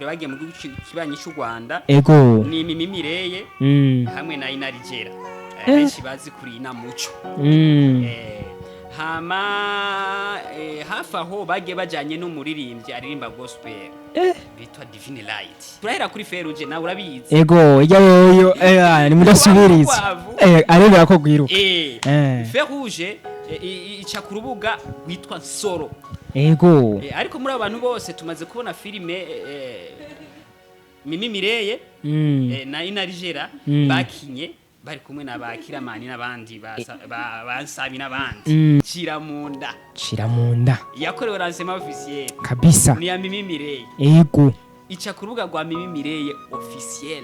Bagiye mu gihugu kibanyi cy'u Rwanda. Ni Mimi Mireye hamwe na Inarijera, benshi bazi kuri Ina Muco. Hama hafi aho bagiye bajanye n'umuririmbyi aririmba gospel bitwa Divine Light. Turahera kuri Feruje, nawe urabizi. Ego, ijya yoyo ni mudasubiriza. Urwavu. Arebera ko gwiruka. Feruje ica ku rubuga rwitwa Nsoro. Ariko muri abantu bose tumaze kubona filime, Mimi Mireye na Inarijera bakinye bari kumwe na ba Kiramani n'abandi ba Nsabi n'abandi. Cira munda. Cira munda. Yakorewe lancement officiel. Kabisa. Ni ya Mimi Mireye. Ica ku rubuga rwa Mimi Mireye officiel.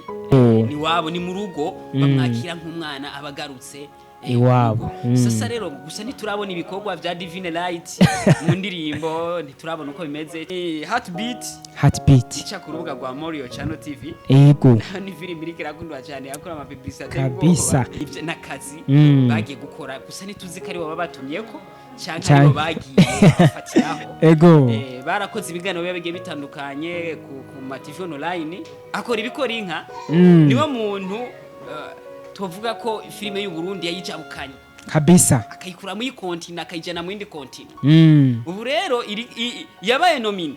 Ni wabo, ni mu rugo, bamwakira nk'umwana abagarutse Iwabo. mu rugo. Sasa rero gusa ntiturabona ibikorwa vya Divine Light mu ndirimbo, ntiturabona uko bimeze. Heartbeat Heartbeat. ica ku rubuga rwa Morio Channel TV. Ni filime iriko irakundwa cyane, yakora ama publicité. Ivyo n'akazi bagiye gukora, gusa ntituzi ko aribo babatumyeko canke aribo bagiye bafatiraho. Barakoze ibiganiro biba bigiye bitandukanye ku ma TV online, akora ibikora inka. Niwe muntu tuvuga ko filime y'u Burundi yayijabukanye akayikura muri continent akayijana mu yindi continent. Ubu rero yabaye nominé.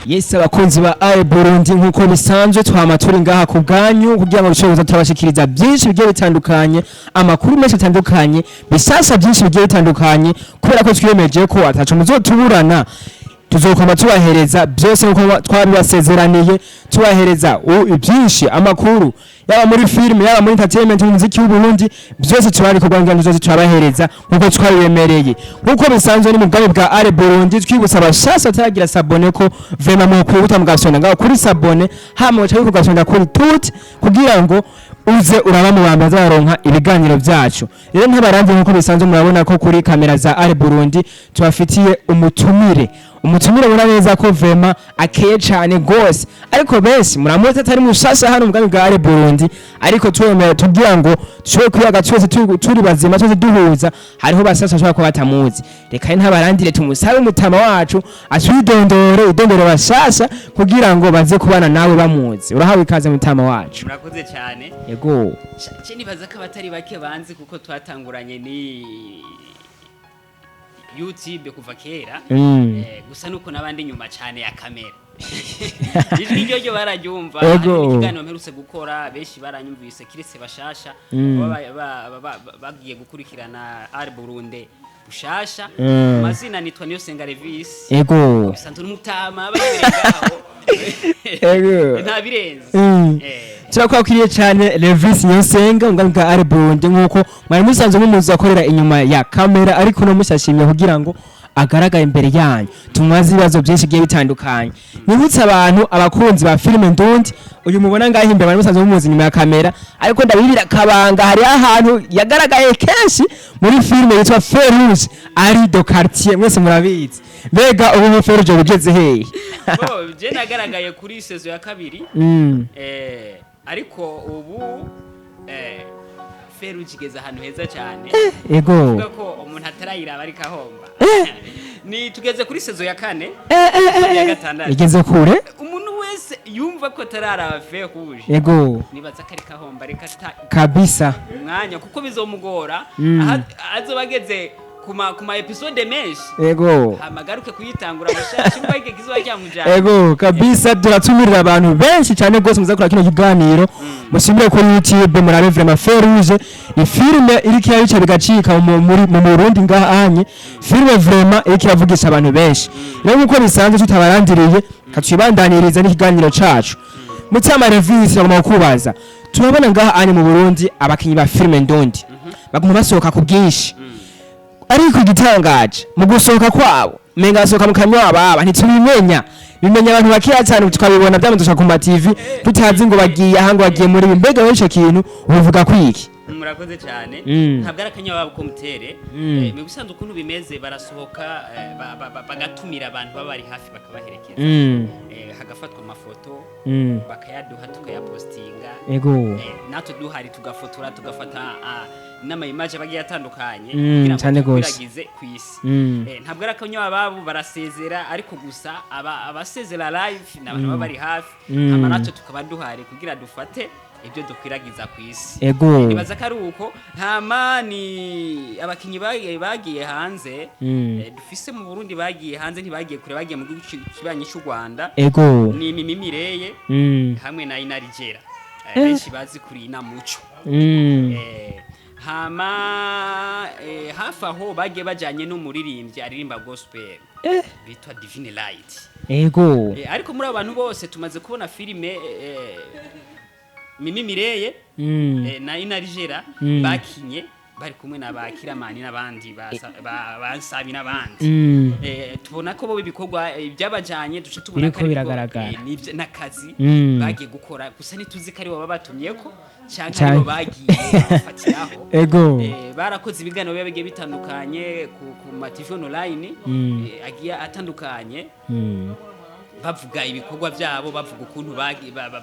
Yes, abakunzi ba Aye Burundi, nkuko bisanzwe twama turi ngaha ku bwanyu kugira ngo dushobore kuza turabashikiriza byinshi bigiye bitandukanye, amakuru menshi atandukanye, bisasa byinshi bigiye bitandukanye, kubera ko twiyemeje ko ataco muzotuburana, tuzokoma tubahereza byose nkuko twabibasezeraniye, tubahereza byinshi, amakuru yaba muri filime, yaba muri entertainment, mu muziki w'u Burundi, byose turabikorwa ngira ngo turabahereza nkuko twabibemereye. Nkuko bisanzwe ni mu bwami bwa Are Burundi, twibutsa abashasha bataragira s'abonner ko vraiment mukwihuta mugasonda ngaho kuri s'abonner, hama uca kugasonda kuri tout kugira ngo uze uraba mu bambaza baronka ibiganiro byacu. Rero ntabaramvye, nkuko bisanzwe murabona ko kuri kamera za Are Burundi tubafitiye umutumire, umutumire ubona neza ko vraiment akeye cyane gose, ariko benshi muramuzi atari mushasha hano mu bwami bwa Are Burundi, ariko twemera tugira ngo dushobore kuyaga twese turi bazima, twese duhuza. Hariho basasa bashobora kuba batamuzi. Reka ntabarandire, tumusabe umutama wacu atwidondore, idondore bashasha kugira ngo baze kubana nawe bamuzi. Urahawe ikaze, mutama wacu. Murakoze cyane. Yego. Ce nibaza ko abatari bake banzi kuko twatanguranye ni YouTube kuva kera. Gusa nuko nabandi nyuma cyane ya kamera, ijwi ryo ryo bararyumva. Hari n'ikiganiro mperutse gukora, benshi baranyumvise kiretse bashasha baba bagiye gukurikirana Ari Burundi bushasha. Amazina nitwa Niyosenga Levis. Bisanzwe n'umutama bayibereye ngaho. Nta birenze. Turakwakiriye cyane, Levis Nyosenga, ubwami bwa Are Burundi. Nkuko mwari musanzwe mumuzi akorera inyuma ya kamera, ariko no mushashimye kugira ngo agaragare imbere yanyu, tumubaze ibibazo byinshi bigiye bitandukanye. Nibutse abantu, abakunzi ba filime ndundi, uyu mubona ngaho imbere mwari musanzwe mumuzi inyuma ya kamera, ariko ndabibira kabanga, hari ahantu yagaragaye kenshi muri filime yitwa Feruje ari do quartier, mwese murabizi. Mbega ubu mu Feruje bugeze hehe? Bo je nagaragaye kuri saison ya kabiri. Ariko ubu Feruje igeze ahantu heza cyane. Kuvuga ko umuntu atarayiraba ariko ahomba. Ni tugeze kuri saison ya kane, ya gatandatu. Igeze kure. Umuntu wese yumva ko atararaba Feruje, nibaza ko ariko ahomba, reka ata umwanya kuko bizomugora. Aha azoba ageze ku ma episode menshi, hamagaruke kuyitangura mushasha umva igihe kizoba cyamujana. Ego kabisa, turatumirira abantu benshi cyane rwose muza kuri kino kiganiro, mushimire kuri YouTube murabe vraiment Feruje ni filime iriko irabica bigacika mu Burundi ngaha anye, filime vraiment iriko iravugisha abantu benshi. Rero nkuko bisanzwe tutabarandiriye, katubandaniriza n'ikiganiro cacu. Mutsama Levis, bagomba kubaza, turabona ngaha anye mu Burundi abakinyi ba filime ndondi baguma basohoka ku bwinshi, ariko igitangaje mu gusohoka kwabo menga basohoka mu kanywa ababa, ntitubimenya, bimenya abantu bakeya cyane, tukabibona byamaze ku ma TV tutazi ngo bagiye aha, ngo bagiye muri ibi. Mbega wowe ico kintu ubivuga kwiki? Murakoze cyane. Ntabwo ari akanyababo komutere. Mu bisanzwe ukuntu bimeze, barasohoka, bagatumira abantu baba bari hafi bakabaherekeza, hagafatwa amafoto, bakayaduha tukayapostinga. Natwe duhari tugafotora, tugafata n'ama image abagiye atandukanye kugira ngo Cane gose. tukwiragize ku isi. Ntabwo ari akanyababo, barasezera, ariko gusa abasezera live ni abantu baba bari hafi, hama natwe tukaba duhari kugira dufate ibyo dukwiragiza ku isi. Nibaza ko ari uko. Hama ni abakinyi bagiye hanze, dufise mu Burundi bagiye hanze, ntibagiye kure, bagiye mu gihugu kibanyi cy'u Rwanda. Ni Mimi Mireye hamwe na Inarigera, benshi bazi kuri Ina Muco. Hama hafi aho bagiye bajanye n'umuririmbyi aririmba gospel bitwa Divine Light. Ariko muri abo bantu bose tumaze kubona filime, Mimi Mireye na Inarigera bakinye bari kumwe na ba Kiramani n'abandi ba Nsabi n'abandi. Tubona ko bo ibikorwa byabajanye duce tubona Biriko ko ariko, biragaragara. N'akazi bagiye gukora, gusa ntituzi ko ari bo babatumye ko canke Canke- aribo bagiye bafatiraho. Barakoze ibiganiro biba bigiye bitandukanye ku ma TV online agiye atandukanye, bavuga ibikorwa byabo, bavuga ukuntu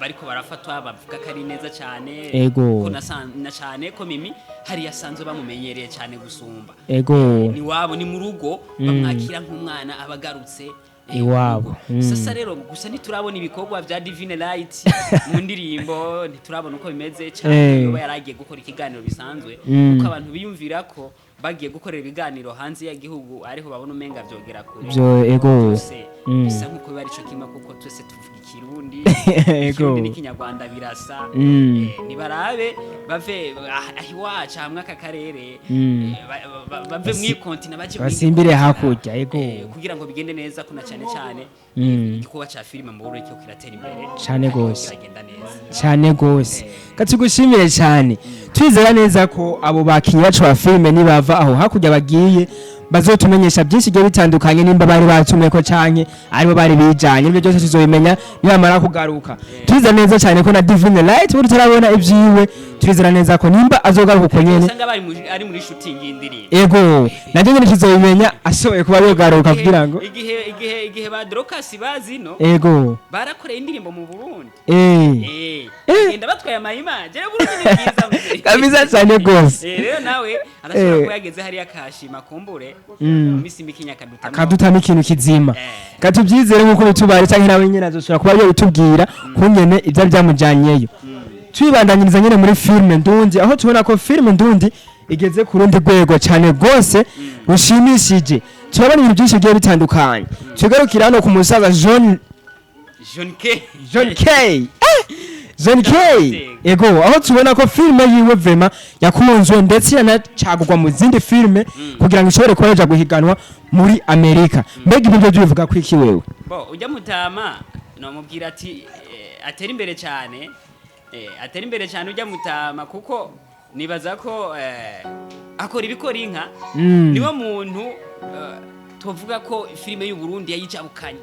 bariko barafatwa, bavuga ko ari neza cyane, ko na cyane ko Mimi hari yasanzwe bamumenyereye cyane gusumba. Ni wabo, ni mu rugo, bamwakira nk'umwana aba agarutse Iwabo. mu rugo. Sasa rero gusa ntiturabona ibikorwa bya Divine Light mu ndirimbo, ntiturabona uko bimeze cyane, yoba yaragiye gukora ikiganiro bisanzwe, kuko abantu biyumvira ko bagiye gukorera ibiganiro hanze y'igihugu ariho babona umenga vyogera kure. Vyo, ego. Byose bisa nkuko biba arico kimwe, kuko twese tuvuga Ikirundi. Ikirundi n'Ikinyarwanda birasa. Nibarabe bave aho iwacu hamwe aka karere, bave mw'i continent baje mu yindi Basimbire continent. hakurya, ego. Kugira ngo bigende neza, ko na cyane cyane igikorwa ca filime mu Burundi kiriko kiratera imbere Cane kandi gose. kiragenda neza. Cyane gose. Katugushimire cyane, twizera neza ko abo bakinyi bacu ba filime nibava aho hakurya bagiye bazotumenyesha byinshi bigiye bitandukanye, nimba bari batumye ko canke aribo bari bijanye, ibyo byose tuzobimenya nibamara kugaruka. Twizera neza cyane ko na Divine Light ubu tutarabona ibyiwe, twizera neza ko nimba azogaruka uko nyene Usanga bari ari muri shooting y'indirimbo. Ego, nabyo nyene tuzobimenya ashoboye kuba yogaruka kugira ngo Igihe ba Dorcas bazino barakoreye indirimbo mu Burundi. Bagenda batwaye ama image rero. Burundi ni bwiza mzee. Kabisa, cyane gose. Rero nawe arashobora kuba yageze hariya akashima, kumbure mu minsi mikinya akadutamo Akadutamo ikintu kizima. Katubyizere nk'uko bitubari, cyangwa nawe nyine azoshobora kuba yobitubwira kungene ibyo byamujanyeyo. Twibandanyiriza nyine muri filime ndundi, aho tubona ko filime ndundi igeze ku rundi rwego cyane rwose rushimishije. Turabona ibintu byinshi bigiye bitandukanye. Tugarukira hano ku musaza John John K. John K. John K. Ego, aho tubona ko filime yiwe vraiment yakunzwe, ndetse yanacagurwa mu zindi filime kugira ngo ishobore kuba yaja guhiganwa muri Amerika. Mbega ibyo byo bivuga ko iki wewe? Bo ujya mutama nomubwira ati atera imbere cyane, atera imbere cyane ujya mutama, kuko nibaza ko akora ibikora inka. Niwe muntu tuvuga ko filime y'u Burundi yayijabukanye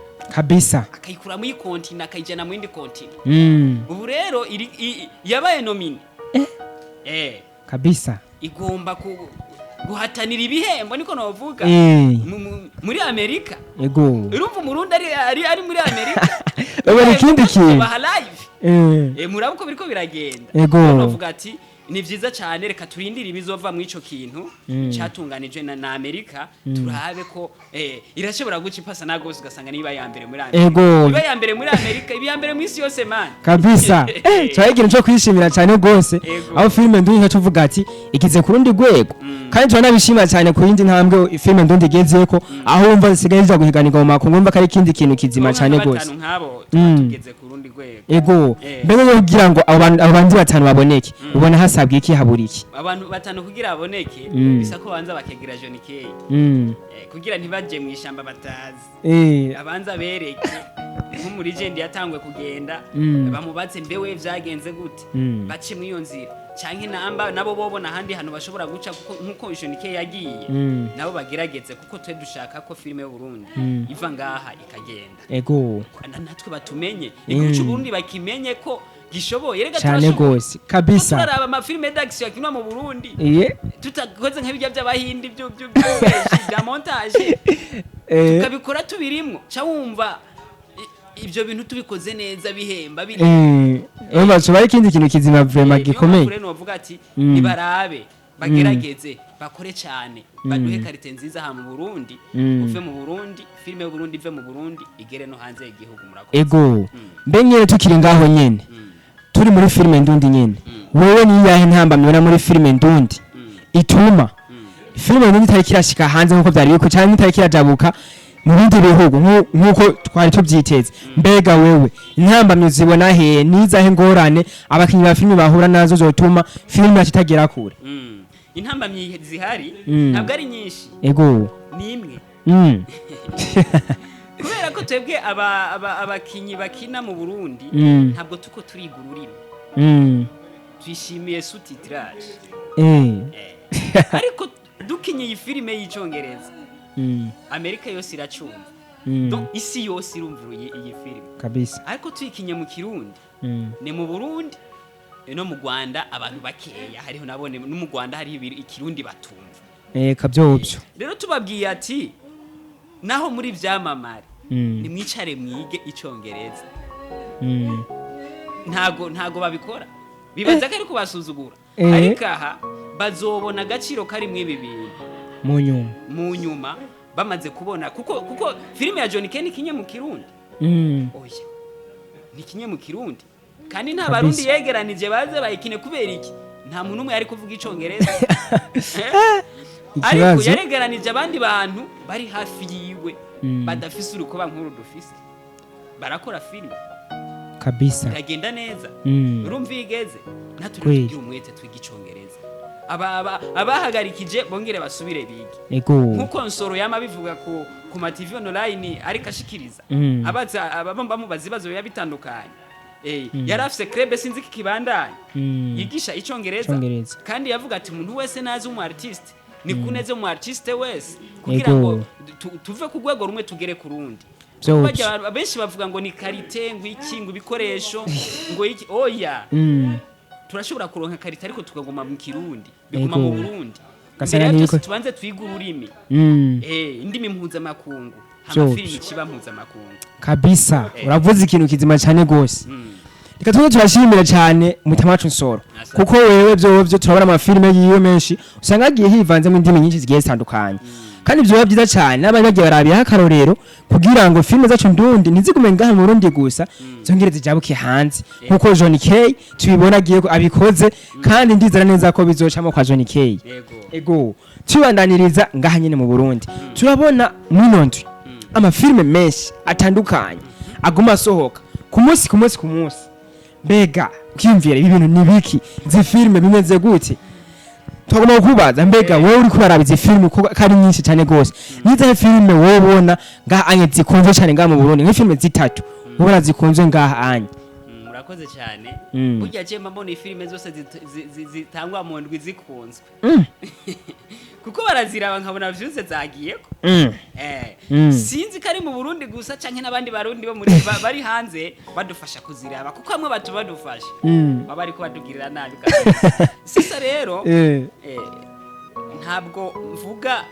akayikura muri continent akayijana mu yindi continent. Ubu rero yabaye nominé. Igomba guhatanira ibihembo, niko novuga, muri Amerika. Urumva Umurundi ari muri Amerika. Ubona ikindi kintu. Baha live. Muraba uko biriko biragenda. Bavuga ati ni vyiza cyane, reka turindire ibizova mu ico kintu cyatunganijwe na Amerika, turabe ko irashobora guca ipasa na gose, ugasanga niba ya mbere muri Amerika. Iba ya mbere muri Amerika, iba ya mbere mu isi yose, man. Kabisa. Cyari ikintu cyo kwishimira cyane rwose, aho filime ndundi nka tuvuga ati igize ku rundi rwego, kandi turanabishima cyane ku yindi ntambwe filime ndundi igezeko, aho wumva zisigaye ziza guhiganirwa mu makungu, wumva ko ari ikindi kintu kizima cyane Nka rwose. batanu nk'abo tuba tugeze ku rundi rwego. Mbere yo kugira ngo abo bandi batanu baboneke, ubona hasabwa iki, habura iki? Abantu batanu kugira baboneke, bisa ko banza bakegera John K. Kugira ntibaje mu ishamba batazi, abanza bereke nk'umurigende yatangwe kugenda, bamubaze mbewe vyagenze gute, bace muri iyo nzira, canke namba nabo bobona ahandi hantu bashobora guca, kuko nkuko John K yagiye, nabo bagerageze, kuko twe dushaka ko filime y'u Burundi iva ngaha ikagenda. Natwe batumenye, igihugu cy'u Burundi bakimenye ko Gishoboye rega. Cyane Turashoboye. gose kabisa. Turaraba amafilime d'action yakinwa mu Burundi, tutakoze nk'ibijya by'abahindi bya montage, tukabikora tubirimwo, ca wumva ibyo bintu tubikoze neza bihemba biri. Urumva coba ari ikindi kintu kizima vraiment Niyo gikomeye. mpamvu rero novuga ati nibarabe, bagerageze bakore cyane, baduhe qualité nziza aha mu Burundi, uve mu Burundi, filime y'Uburundi ive mu Burundi igere no hanze y'igihugu. Murakoze. Ego, mbe nyene tukiri ngaho nyene, turi muri filime ndundi nyene, wewe ni iyahe ntambamyi ubona muri filime ndundi ituma filime ndundi itariko irashika hanze nkuko vyari bikwiye, canke itariko irajabuka mu bindi bihugu nkuko twari tuvyiteze? Mbega wewe intambamyi uzibona hehe? Nizahe ngorane abakinyi ba filime bahura nazo zotuma filime yacu itagera kure? Intambamyi zihari ntabwo ari nyinshi, ni imwe. Kubera ko twebwe abakinyi bakina mu Burundi ntabwo tuko turiga ururimi, twishimiye sous-titrage. Ariko dukinye iyi filime y'Icongereza, Amerika yose iracumva. Donc isi yose irumva iyi filime. Ariko tuyikinye mu Kirundi, ni mu Burundi no mu Rwanda abantu bakeya hariho nabone, no mu Rwanda hariho Ikirundi batumva. Kavyovyo. Rero tubabwiye ati naho muri vyamamare, nimwicare mwige Icongereza. Ntago babikora, bibaza ko ari kubasuzugura. Ariko aha bazobona agaciro kari mw'ibi bintu Mu nyuma. Mu nyuma bamaze kubona, kuko filime ya John Ken kinye mu Kirundi, oya, ni kinye mu Kirundi, kandi nta Barundi yegeranije baze bayikine. Kubera iki? Nta muntu umwe yari kuvuga Icongereza. Ariko Ikibazo. yaregeranije abandi bantu bari hafi yiwe badafise urukoba nk'uru dufise, barakora filime, iragenda neza. Urumva iyo igeze natwe tugira umwete twiga Icongereza. Abahagarikije bongere basubire bige, nkuko Nsoro yama bivuga ku ma TV online, ariko ashikiriza abaza bamubaza ibibazo biba bitandukanye. Yari afise club, sinzi ko ikibandanya, yigisha Icongereza. Icongereza. Kandi yavuga ati umuntu wese nazi umu artiste, ni kuneze umu artiste wese kugira ngo tuve ku rwego rumwe tugere ku rundi. Vyovyo. Barya benshi bavuga ngo ni qualité, ngo iki, ngo ibikoresho, ngo iki, oya. Turashobora kuronka qualité ariko tukaguma mu Kirundi, biguma mu Burundi. Gasana Mbere ya byose tubanze twige ururimi, indimi mpuzamakungu, hama filimi kiba mpuzamakungu. Kabisa, uravuze ikintu kizima cyane gose. Reka tuze turashimira cyane Mutama wacu Nsoro, Asante. kuko wewe vyovyo turabona amafilime yiwe menshi usanga agiye hivanzemo indimi nyinshi zigiye zitandukanye, kandi ivyo biba byiza cyane n'abandi bagiye barabiraho akarorero kugira ngo filime zacu ndundi ntizigume ngaha mu Burundi gusa, zongere zijabuke hanze nkuko John K tubibona agiye abikoze, kandi ndizera neza ko bizocamo kwa John K. Ego, tubandaniriza ngaha nyene mu Burundi, turabona mwino ndwi amafilime menshi atandukanye aguma asohoka ku munsi ku munsi ku munsi. Mbega ukiyumvira ibi bintu ni biki? Izi filime bimeze gute? Twagomba kukubaza, mbega wowe uri kubaraba izi filime ko ari nyinshi cyane gose, nizahe filime wowe ubona ngaha anye zikunzwe cyane ngaha mu Burundi, nk'ifilime zitatu ubona zikunzwe ngaha anye? Murakoze cyane. Burya je mbona ifilime zose zitangwa mu ndwi zikunzwe, kuko baraziraba nkabona vyose zagiyeko. Sinzi ko ari mu Burundi gusa canke n'abandi Barundi bo muri bari hanze badufasha kuziraba, kuko bamwe batu badufasha baba ariko badugirira nabi kabisa. Sisa rero, ntabwo mvuga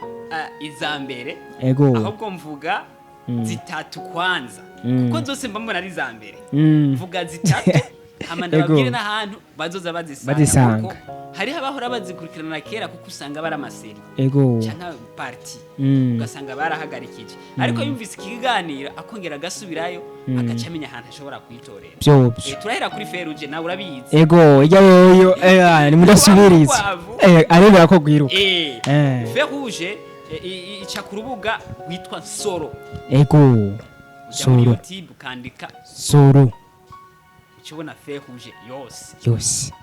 iza mbere, ahubwo mvuga zitatu kwanza, kuko zose mba mbona ari iza mbere. Mvuga zitatu hama ndababwire n'ahantu bazoza bazisanga, Bazisanga. kuko hariho abahora bazikurikirana kera, kuko usanga bari ama séries canke partie, ugasanga barahagarikije, ariko yumvise ikiganiro akongera agasubirayo, agaca amenya ahantu ashobora kuyitorera. Vyovyo. Turahera kuri Feruje, nawe urabizi. Ego, ijya yoyo ni mudasubiriza. Urukwavu. Arebera ko rwiruka. Feruje ica ku rubuga rwitwa Nsoro. Ego. Uja muri Soro. YouTube ukandika, Soro. uca ubona Feruje yose, Yose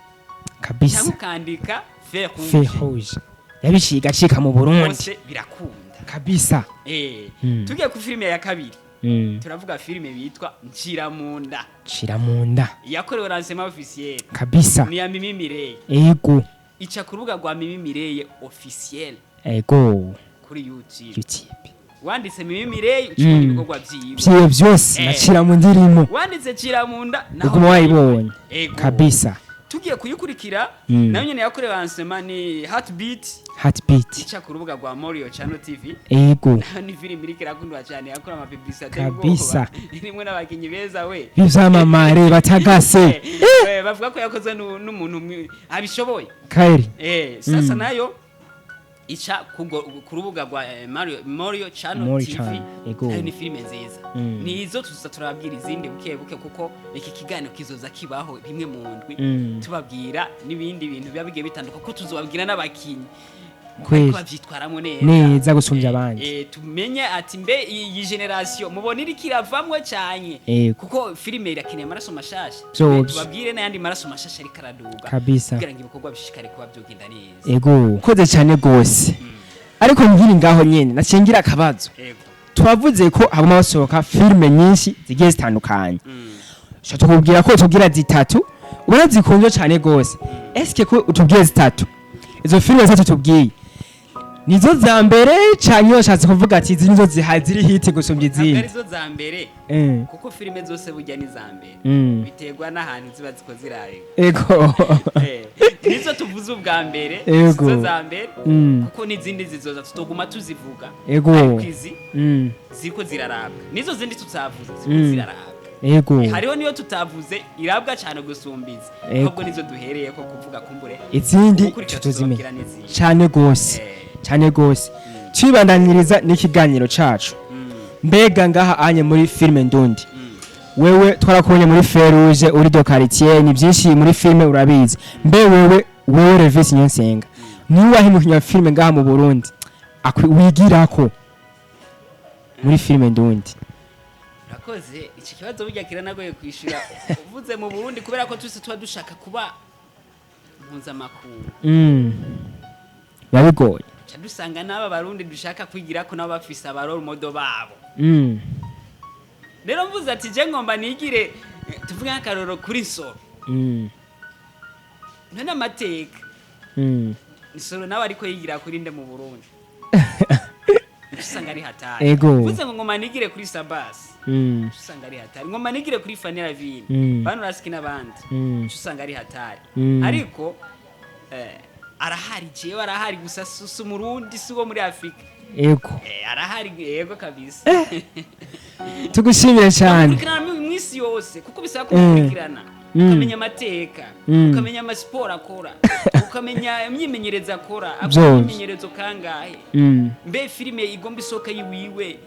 kabisa. cyangwa ukandika Feruje. Feruje yabiciye igacika mu Burundi. Hose birakunda. Kabisa. Tugiye ku filime ya kabiri, turavuga filime bitwa Nshiramunda. Shira mu nda. Yakorewe lancement officiel Kabisa. ni ya Mimi Mireye. Ica ku rubuga rwa Mimi Mireye officiel Ego. kuri YouTube. YouTube. Wanditse Mimi Mireille ucibona ibikorwa vyiwe. Vyiwe vyose nacira mu ndirimo. Wanditse Cira mu nda, naho Uguma wayibonye. Ego. Kabisa. Tugiye kuyikurikira, nayo nyene yakorewe lancement ni Heartbeat. Heartbeat. Ica ku rubuga rwa Morio Channel TV. Ego. Ni filime iriko irakundwa cyane, yakora ama publicité. Kabisa. Irimwo n'abakinyi beza we. B'ivyamamare batagase. Bavuga ko yakozwe n'umuntu abishoboye. Kairi. Sasa nayo ica ku rubuga rwa Mario Channel Mario TV. Channel, ego. Nayo ni filime nziza. Nizo tuza turababwira izindi buke buke, kuko iki kiganiro kizoza kibaho rimwe mu ndwi, tubabwira n'ibindi bintu biba bigiye bitandukanye, kuko tuzobabwira n'abakinyi Kweli. ko bavyitwaramwo neza. Neza gusumbya abandi. Tumenye ati mbe iyi generation mubona iriko iravamwo cyane, kuko filime irakeneye amaraso mashasha. Vyovyo. Tubabwire n'ayandi maraso mashasha ariko araduga Kabisa. kugira ngo ibikorwa bishishikare kuba byogenda neza. Ego, koze cyane gose. Ariko nkiri ngaho nyene naciye ngira akabazo. Ego. Twavuze ko haguma basohoka filime nyinshi zigiye zitandukanye. Ushobora tukubwira ko tubwira zitatu ubona zikunzwe cyane gose. Eske ko utubwiye zitatu, izo filime zitatu tubwiye nizo za mbere, canke washatse kuvuga ati izi nizo zihari ziri hit gusumbya Ntabwo izindi? arizo za mbere, kuko filime zose burya ni za mbere. Biterwa n'ahantu ziba ziko zirareba. Ego. Nizo tuvuze ubwa mbere, Ego. sizo za mbere, kuko n'izindi zizoza tutoguma tuzivuga. Ego. Ariko izi ziriko zirarabwa, nizo zindi tutavuze ziriko zirarabwa. Ego. Hariho niyo tutavuze irabwa cyane gusumba izi. Ego. Ahubwo nizo duhereye ko kuvuga, kumbure Izindi gukurikira tutozimenya. tuzobabwira n'izindi. Cyane gose. Cyane gose. Twibandaniriza n'ikiganiro cacu. Mbega ngaha anye muri filime ndundi, wewe twarakubonye muri Feruje uri do quartier, ni byinshi muri filime urabizi. Mbe wewe Revis Niyonsenga, niwahe mukinnyi wa filime ngaha mu Burundi wigirako muri filime ndundi? Urakoze. Iki kibazo burya kiranagoye kwishyura uvuze mu Burundi, kubera ko twese tuba dushaka kuba mpuzamakungu. Biba bigoye. Ca dusanga n'aba Barundi dushaka kwigira ko nabo bafise aba role model babo. Rero mvuze ati je ngomba nigire, tuvuge nk'akarorero kuri Nsoro, none amateka, Nsoro nawe ariko yigira kuri nde mu Burundi? Usanga ari hatari. Ego. Mvuze ngo ngoma nigire kuri Sabasi, usanga ari hatari. Ngoma nigire kuri Fanny Lavine, bano Rasiki n'abandi, usanga ari hatari. Ariko arahari, jewe arahari gusa si Umurundi, si uwo muri Afurika. Ego. Arahari, yego kabisa. Tugushimire cyane. Gukurikirana mw'isi yose, kuko bisaba kumukurikirana, ukamenya amateka, ukamenya amasiporo akora, ukamenya imyimenyerezo akora, akora Vyose. imyimenyerezo kangahe, mbe filime igomba isohoka yiwiwe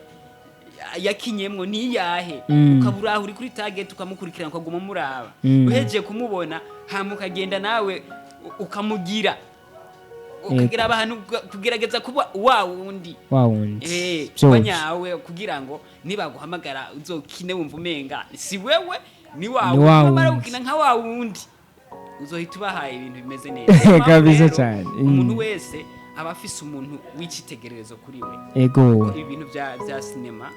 yakinyemwo niyahe, ukaba uraho uri kuri target, ukamukurikirana, ukaguma umuraba. Uhejeje kumubona, hama ukagenda nawe ukamugira, ukagira abantu kugerageza kuba wa wundi. Wa wundi. Kuba Vyose. nyawe, kugira ngo nibaguhamagara uzokine wumva umenga si wewe, ni wawe. Ni wa Numara wundi. gukina nka wa wundi, uzohita ubahaye ibintu bimeze neza. Niyo mpamvu Kabisa rero, cane. Umuntu wese aba afise umuntu w'icitegererezo kuri we. Ego. Ibintu bya sinema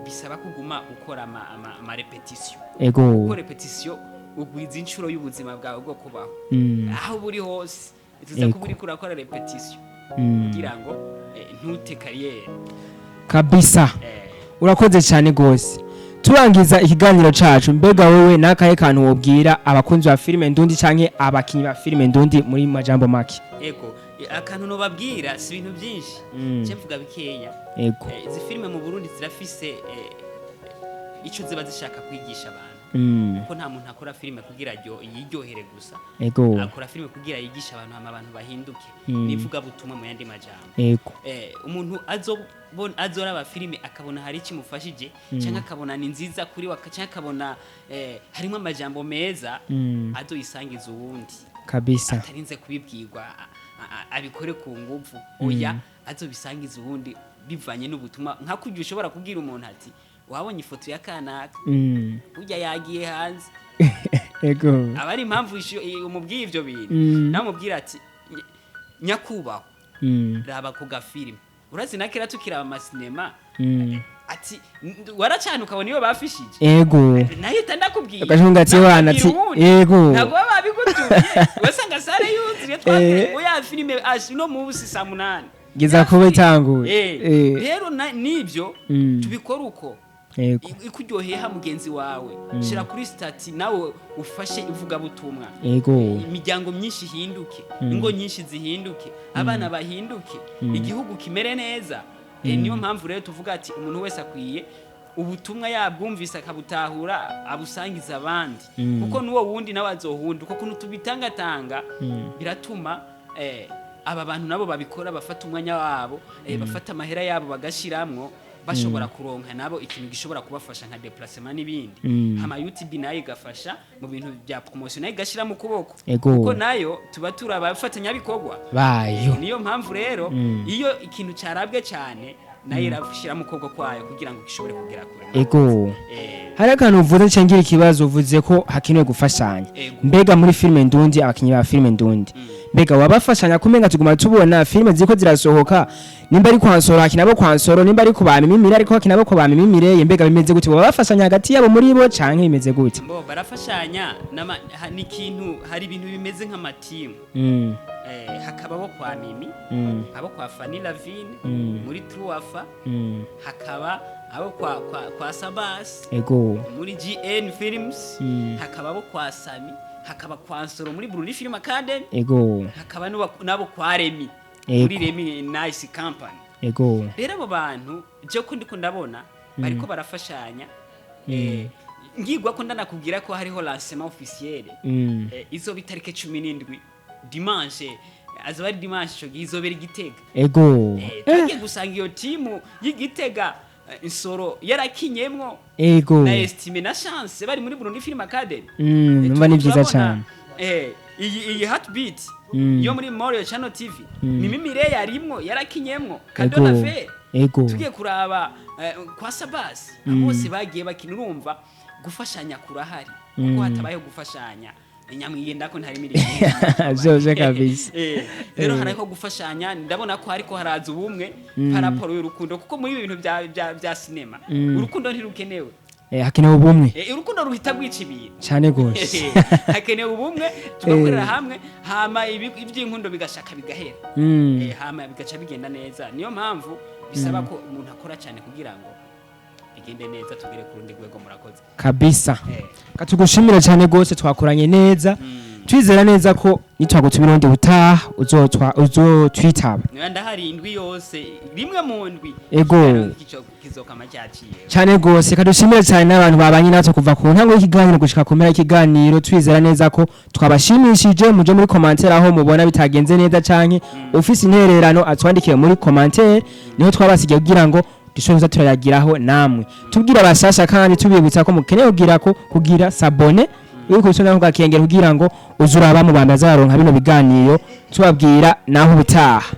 bisaba kuguma ukora ama répétition. Ego. Kuko répétition ugwiza inshuro y'ubuzima bwawe bwo kubaho. Aho buri hose tuza kuba uriko urakora répétition kugira ngo ntute carrière. Kabisa. Urakoze cyane gose. Turangiza ikiganiro cacu, mbega wewe nakahe kantu wobwira abakunzi ba filime ndundi canke abakinyi ba filime ndundi muri majambo make? Ego, akantu nobabwira si ibintu byinshi, nce mvuga bikeya. Ego. Izi filime mu Burundi zirafise ico ziba zishaka kwigisha abantu, kuko nta muntu akora filime kugira yiryohere gusa. Ego. Akora filime kugira yigishe abantu, hama abantu bahinduke. Nivuga butumwa mu yandi majambo. Ego. Umuntu azoraba filime akabona hari ikimufashije, cyangwa akabona ni nziza kuri we, cyangwa akabona harimo amajambo meza, azoyisangiza uwundi. Kabisa. Atarinze kubibwirwa, abikore ku nguvu, oya, azobisangiza uwundi bivanye n'ubutumwa, nka kurya ushobora kubwira umuntu ati wabonye ifoto ya kanaka, burya yagiye hanze. Ego. Aba ari impamvu umubwiye ivyo bintu. Nawe umubwira ati nyakubahwa, raba ku gafilime." Urazi na kera tukiraba amasinema, ati waracana ukabona iyo bafishije. Ego. Nahita ndakubwiye. Ugashunga ati, "Wana," ati, Nakubwira uwundi. Ego. Ntabwo baba babigutumye, wasanga salle yuzuye, twabwiye oya filime ashi no munsi saa 8. Geza kuba itanguye. Rero nivyo tubikora uko. Ikuryoheye ha mugenzi wawe, shira kuri statut nawe ufashe ivugabutumwa. Imiryango myinshi ihinduke, ingo nyinshi zihinduke, abana bahinduke, igihugu kimere neza. Niyo mpamvu rero tuvuga ati umuntu wese akwiye ubutumwa yabwumvise akabutahura, abusangiza abandi, kuko n'uwo wundi nawe azohunda. Uko kuntu tubitangatanga biratuma aba bantu nabo babikora bafata umwanya wabo, bafata amahera yabo bagashiramwo, bashobora kuronka nabo ikintu gishobora kubafasha nka déplacement n'ibindi. Hama YouTube nayo igafasha mu bintu bya promotion, nayo igashira mu kuboko, kuko nayo tuba turi abafatanyabikorwa bayo. Niyo mpamvu rero iyo ikintu cyarabwe cyane, nayo irashyira mu kuboko kwayo kugira ngo gishobore kugera kure. Hari akantu uvuze cengira ikibazo. Uvuze ko hakenewe gufashanya. Mbega muri filime ndundi, abakinyi ba filime ndundi, mbega wabafashanya? Kumenga tuguma tubona filime ziko zirasohoka, nimba ari kwa Nsoro hakina abo kwa Nsoro, nimba ari ku ba Mimimire ariko hakina abo kwa ba Mimimire, mbega bimeze gute? Wabafashanya hagati yabo muri bo canke bimeze gute? Mbo barafashanya ni ikintu, hari ibintu bimeze nk'amatimu. Hakaba abo kwa Mimi, abo kwa Fanny Lavine, muri Truafa, hakaba abo kwa Sabas muri GN Films, hakaba abo kwa Sami, hakaba kwa Nsoro muri Burundi Film Academy, hakaba n'abo kwa Remy muri Remy Nice Company. Rero abo bantu je ko ndiko ndabona bariko barafashanya. Ngigwa ko ndanakubwira ko hariho lancement officiel izoba itariki 17, dimanche, azoba ari dimanche ico gihe, izobera i Gitega. Tugiye gusanga iyo timu y'Igitega, Nsoro yarakinyemwo na Estime na Chance bari muri Burundi Film Academy. Numva ni vyiza turabona, cane. Iyi Heartbeat yo muri Morio Channel TV, Mimi Mireille yarimwo, yarakinyemwo Kadona Fe. Tugiye kuraba kwa Sabasi, bose bagiye bakina. Urumva gufashanya kurahari, kuko hatabayeho gufashanya nyamwigenda ko ntari mirimo. Vyose kabisa. Rero hariho gufashanya, ndabona ko hariko haraza ubumwe par rapport y'urukundo, kuko muri ibi bintu bya sinema urukundo ntirukenewe. Hakenewe ubumwe. Urukundo ruhita rwica ibintu. Cane gose. Hakenewe ubumwe, tugakorera hamwe, hama iby'inkundo bigashaka bigahera. Hama bigaca bigenda neza. Niyo mpamvu bisaba ko umuntu akora cyane kugira ngo bigende neza, tugere ku rundi rwego. Murakoze. Kabisa. Katugushimira cyane gose, twakoranye neza. Twizera neza ko nitwagutumira urundi butaha uzotwitaba. Niba ndahari indwi yose, rimwe mu ndwi. Kizokama cyaciye. Cyane gose. Kadushimire cyane n'abantu babanye natwe kuva ku ntango y'ikiganiro gushika ku mpera y'ikiganiro. Twizera neza ko twabashimishije. Muje muri commentaire aho mubona bitagenze neza, canke ufise intererano atwandikiye muri commentaire, niho twabasigiye kugira ngo dushobore kuza turayagiraho namwe. Tubwira abashasha kandi tubibutsa ko mukeneye kugira ko kugira s'abonner, yuko usona ko gakengera kugira ngo uzuraba mu bantu bazaronka bino biganiro. Tubabwira naho ubutaha.